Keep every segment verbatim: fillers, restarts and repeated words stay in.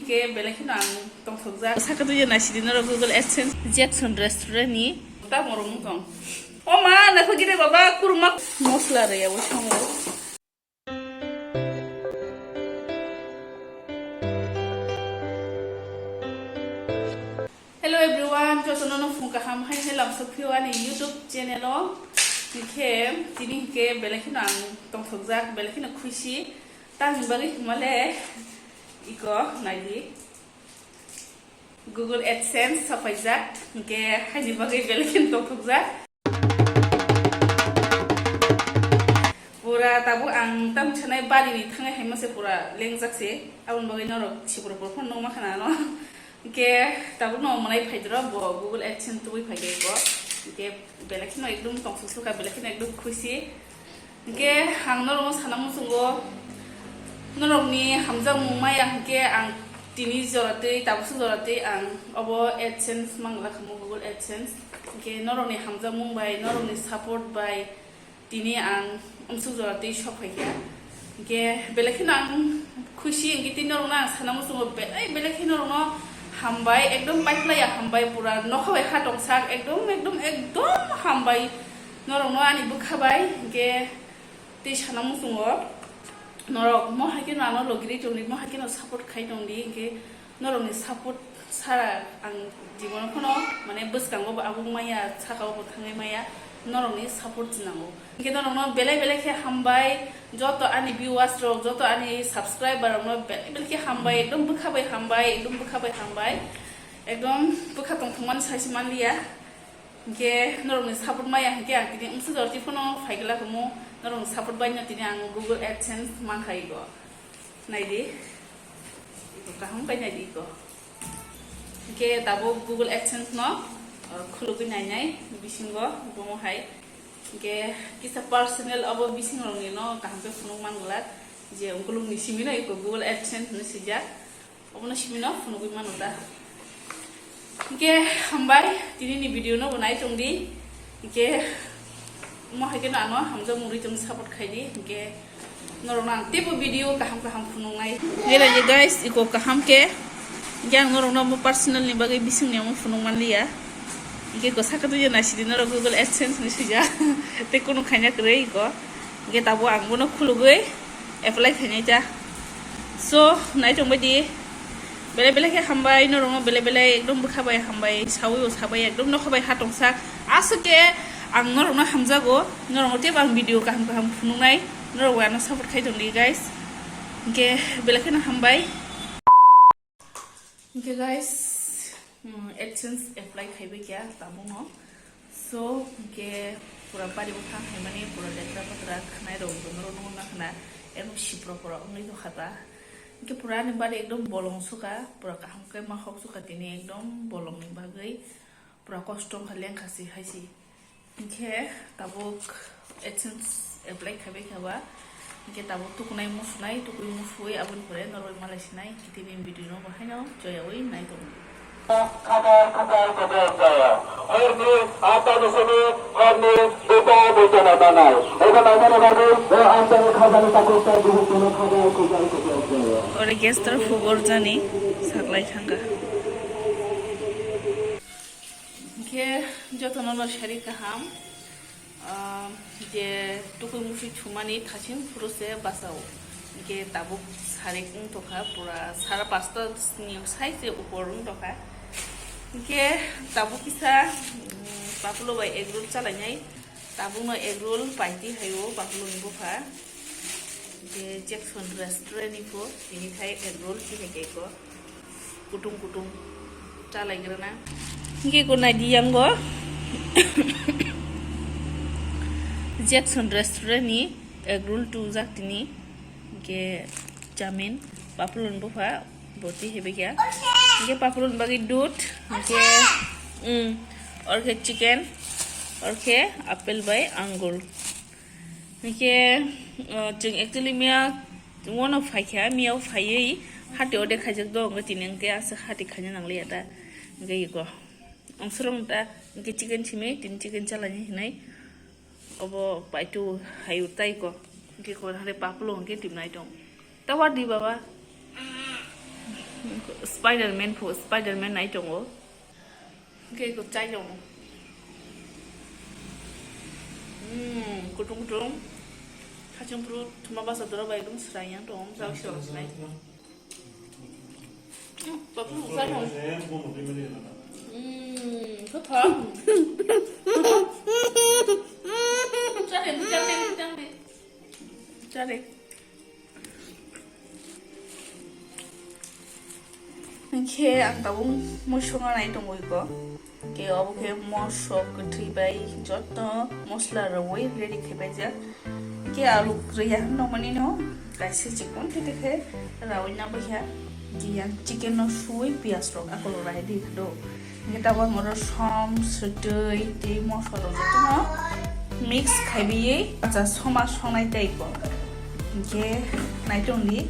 Ke belai kheno ang tongthokjak. Saka twi naisidi norok Google AdSense Jackson Restaurant ni. Ta morok wng tong. O ma, naikho gire baba, kurma. Mosla rwya bo sango. Hello everyone, jotono no phung kaham hai hwnwi lamsok phio ani YouTube channel o. Hwnkhe tini hwnkhe belai kheno ang tongthokjak, belai kheno khusi. Tamni bagwi hwnmale iko naidi. Google AdSense sapaijak, hwnkhe haini bagwi belai kheno tongthokjak. Pura tabuk ang tamo sanai bari ni thangnai hai mase pura lengjak se. Aboni bagwi norok sipro poro phano nukma khana no. Hwnkhe tabuk no mwnai phaidoro bo Google AdSense tubui phaikhe ko. Hwnkhe belai kheno ekdom tongsuk sukha, belai kheno ekdom khusi. Hwnkhe ang norokno sana muchungo, norokni hamjakmung maya hwnkhe ang tini joratwi, tabukso joratwi ang obo AdSense mangla khamu, Google AdSense. Hwnkhe norokni hamjakmung bai, norokni support bai tini ang umsuk joratwi sok phaikha. Hwnkhe belai kheno ang khusi, hwnkhe tini norokno ang sana muchungo belai, belai khe norokno hambai, ekdom paiphlaiya hambai, pura nokha bai ha tongsak, ekdom, ekdom, ekdom hambai. Norokno ani bwkha bai hwnkhe tei sana muchungo norok mo hai kheno ano logiri tongdi, mo hai kheno support khai tongdi, hwnkhe norokni support sara ang jibono phano mane bwskango bo abuk maya, sakao bo thangwi maya, norokni support se nango. Hwnkhe norokno belai belai khe hambai, joto ani viewers rok, joto ani subscriber rokno belai belai khe hambai, ekdom bwkha bai hambai, ekdom bwkha bai hambai, ekdom bwkha tongthokmani saisi manliya. Hwnkhe norokni support maya hwnkhe ang tini umsuk jora twi phano phaigwlak omo, norokni support baino tini ang Google AdSense mankha ego. Naidi, ego kaham khe naidi ego. Hwnkhe tabuk Google AdSense no, uh, khulugwi nainai bisingo bomo hai. Hwnkhe kisa personal abo bisingrokni no kaham khe phunuk mangwlak je ungkulukni simi no ego Google AdSense hinwi swijak. Obono simi no phunugwi mano ta. Hwnkhe hambai, tini ni video no bo nai tongdi. Hwnkhe mo hai kheno ano hamjak mungri tong support khaidi. Hwnkhe norokno ang teibo video kaham kaham phunuknai. Nai guys, iko kaham khe. Hwnkhe ang norokno omo personal ni bagwi bisingni omo phunuk manliya. Hwnkhe iko saka twi naisidi norok Google AdSense ni swijak. Tei kunu khaina kwrwi iko. Hwnkhe tabuk ang bono khulugwi apply khainai ta. So, nai tongbai di. Belai belai khe hambai, norokno belai belai ekdom bwkha bai hambai, sawi o sabai ekdom nokha bai ha tongsak. Aswk khe ang norokno hamjago, norokno teibo ang video kaham kaham phunuknai, norok bai ano support khai tongdi guys. Hwnkhe belai kheno hambai. Hwnkhe guys, mm, AdSense apply khaibai kha tabukno. So, hwnkhe pura bari bwkhang haimani pura lekra patra khwnai rok bo norok nukna khna, emo sipro pura wngwi tongkha ta. Hwnkhe pura ani bari ekdom bolong sukha, pura kaham khe ma hok sukha tini ekdom bolongni bagwi. Pura kosto wngkha lengkha si hai si. Hwnkhe tabuk AdSense apply khaibai kha ba. Hwnkhe tabuk tukunai musunai, tukui musui aboni pore norok malai sinai. Hwnkhe tini video no bo haino joyaui nai tongo. Khadar khadar khadar jaya. Horni ata ni simi horni duita duita na manai. Eba naimani bagwi o amchani khajani takhuk tei buhuk bono khadar khadar khadar jaya. Ore gas tor fugor jani saklai thangkha. Hwnkhe jotono no sari kaham, ah, je tukui musui thumani thasing phuru se bachao. Hwnkhe tabuk sarik wng tongkha, pura sara pasta ni sai se upor wng tongkha. Hwnkhe tabuk kisa, mm, papulo bai egg roll chalainai. Tabukno egg roll paiti haio, bakuloni bupha. Je Jackson Restaurant ni pho, tini khai egg roll chini cake o. Kutung kutung chalaigrana. Hingke ko naidi yango. Jackson Restaurant ni egg roll tujak tini. Hingke chamin, papuloni bupha. Boti hebekya. Hingke papuloni bagwi dud. Hingke, mm, orke chicken. Orke apple bai angur. Hingke, uh, chwng actually miya wano phaikha, miya o phaiwi hati ode khaijak do, hingke tini hingke aswk hati khaina nangliya ta. Hingke iko. Ang sorong ta, hingke chicken simi, tini chicken chalani hinai. Obo paitu hayu taiko. Hingke ko hare papulo hingke timnai tong. Tawar di baba. Spider-Man pho, Spider-Man nai tongo. Hwnkhe eko chai tongo. Hmm, kutung kutung. Hachung phuru thuma basa dora bai ekdom swrai yang tongo, bwsa bwswi rok swrai. Hmm, babu, chai tongo. Hmm, gothok. Chale, chale, chale. Chale. Hwnkhe ang tabuk mui songnai tongo iko. Hwnkhe obo khe mosok kwthwi bai joto mosla rwui ready khe paijak. Hwnkhe alu kwrwi ya nokmani no kaisa chikon tete khe raui na bwkha. Hwnkhe yang chicken no suui piyaj rok akolo rai di do. Hwnkhe tabuk ang oro som, swtwi tei mosla rok jotono mix khaiwi acha soma songnai tei bo. Hwnkhe naitok di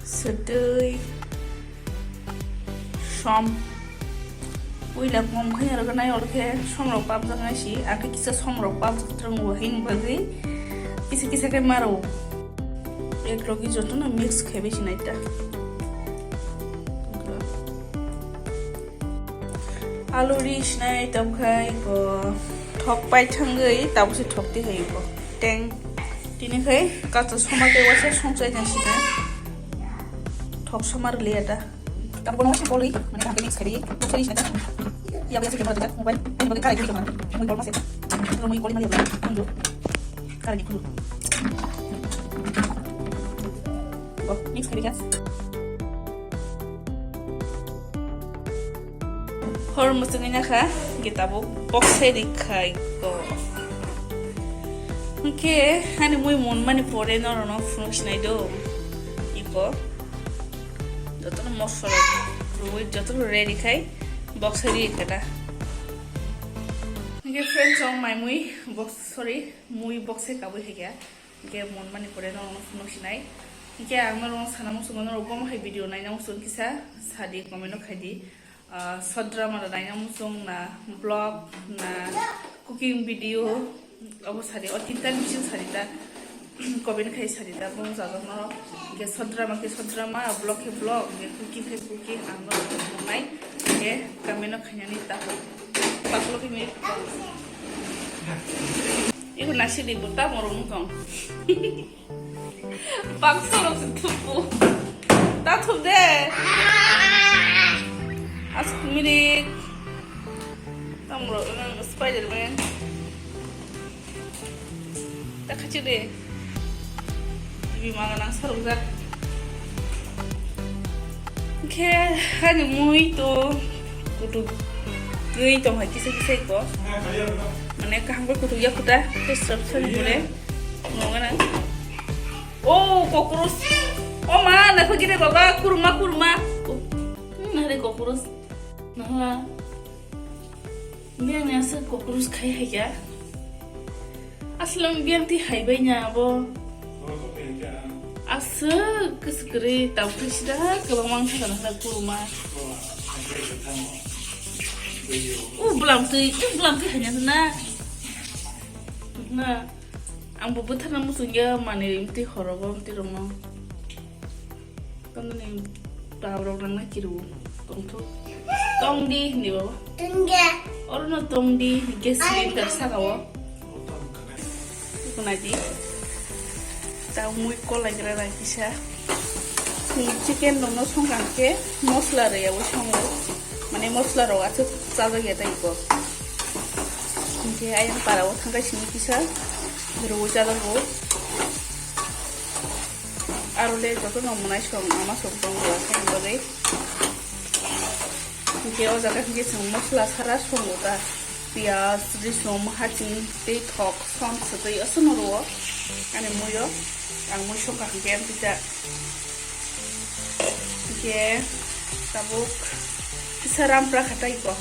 swtwi som. Puila kom khe aro nai oro khe som rok papjak nai si, akhe kisa som rok papjak thwng bo hini bagwi kisa kisa khe maro. Ek logi jotono mix khaiwi sinai ta. Alu ri sinai tabuk khai bo thok pai thangwi tabuk se thok ti hai bo teng. Tini khai kacha soma tei waisa songchai nai sinai. Thok soma rwliya ta. Tabuk bono waisa bolwi mane kaham khe mix khaiwi thok sari sinai ta. Ya bo ya se khe mara ta mobile. Ani bagwi kharai khe mara. Mui bol ma se. Mui bol ma ya. Kundu. Kharai ni kundu. Bo mix khaiwi kha. Hor mwchwngwi nakha, hwnkhe tabuk boksai rikha iko. Hwnkhe ani mui monmani pore norokno phunuk sinai do. Iko. Jotono mosla rok rwui jotono ready khai boksai rikha ta. Hwnkhe friends, chwng mai mui box, sorry, mui boksai kabui khaikha. Hwnkhe monmani pore norokno phunuk sinai. Hwnkhe ang norokno sana muchungo, norok bomo hai video naina muchung kisa sadi, comment o khaidi. Ah, short drama rok naina muchung na, vlog na, cooking video, obo sadi, o tinta ni bising sadi ta, comment khai sadi ta, bomo jajak norok. Hwnkhe short drama khe short drama, vlog khe vlog, hwnkhe cooking khe cooking, ang norokno phunuknai. Hwnkhe comment o khainani ta. Baklo khe mi. Ibu nasi di buta morong tong. Bangsa rok se thupu. Ta thup de. As mirik. Tamro nang Spider-Man. Ta khachi de. Bima nang sarok jak. Khe ani mui to kutuk gwi tong hai kisa kisa ko. Mane kaham khe kutuk ya kuta, khe srap srap ni bole. Nungo na. Oh, cockroach. Oh ma, na ko gire baba, kurma, kurma. Oh, hmm, na re cockroach. Na ha. Biang ni aswk cockroach khai hai kha. Aswk biang twi hai bai nya abo. Aswk kwswk kwrwi tamo khe sida kwbangma wng thangkha na kuruma. U bwlam twi, u bwlam twi hai nya na. Na, ang bo bwtharna muchung ya manwi mtwi horogo mtwi rokno. Tamoni taborok nangna kiru tongthok. Tongdi hinwi baba. Tongdi. Orono tongdi hingke cylinder saka o. Kunadi. Ta mui kolai gra rai kisa. Chicken rokno songkha hingke mosla rwya bo songo. Mane mosla rok aswk chajak ya tei bo. Hingke ayang para o thangkai simi kisa rwui chajak bo. Aro le joto no mwnai song ama song tong bo khe bagwi. Hingke o jaga hingke chwng mosla sara songo ta. Piyaj, risum, haching tei thok som swtwi aswk no rwo. Ani muio ang mui songkha hingke amtwi ta. Hingke tabuk kisa rampra kha tei bo.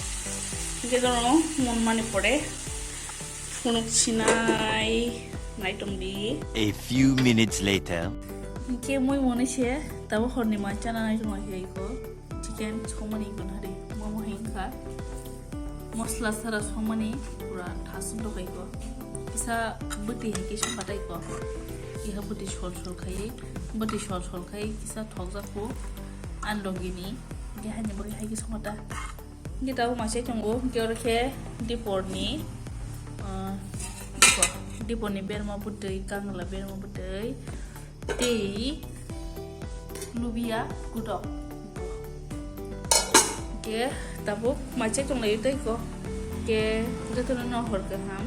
Hingke jono mon mani pore. Phunuk sinai nai tong di. A few minutes later. Hingke mui moni se tabo horni mai chana nai tong khe iko. Chicken songmani iko nari. Momo hai wngkha. Mosla sara songmani pura thasung rok iko. Kisa bwtwi hai khe songkha tei iko. Iha bwtwi sol sol khai, bwtwi sol sol khai kisa thokjak kho. Ang logini. Hingke haini bagwi hai khe songota. Hingke tabuk maisai tongo, hingke oro khe diporni, ah, dipor, diporni berma bwtwi, kangla berma bwtwi, tei lubia kudok. Hingke tabuk maisai tonglaio tei ko. Hingke jotono no hor kaham.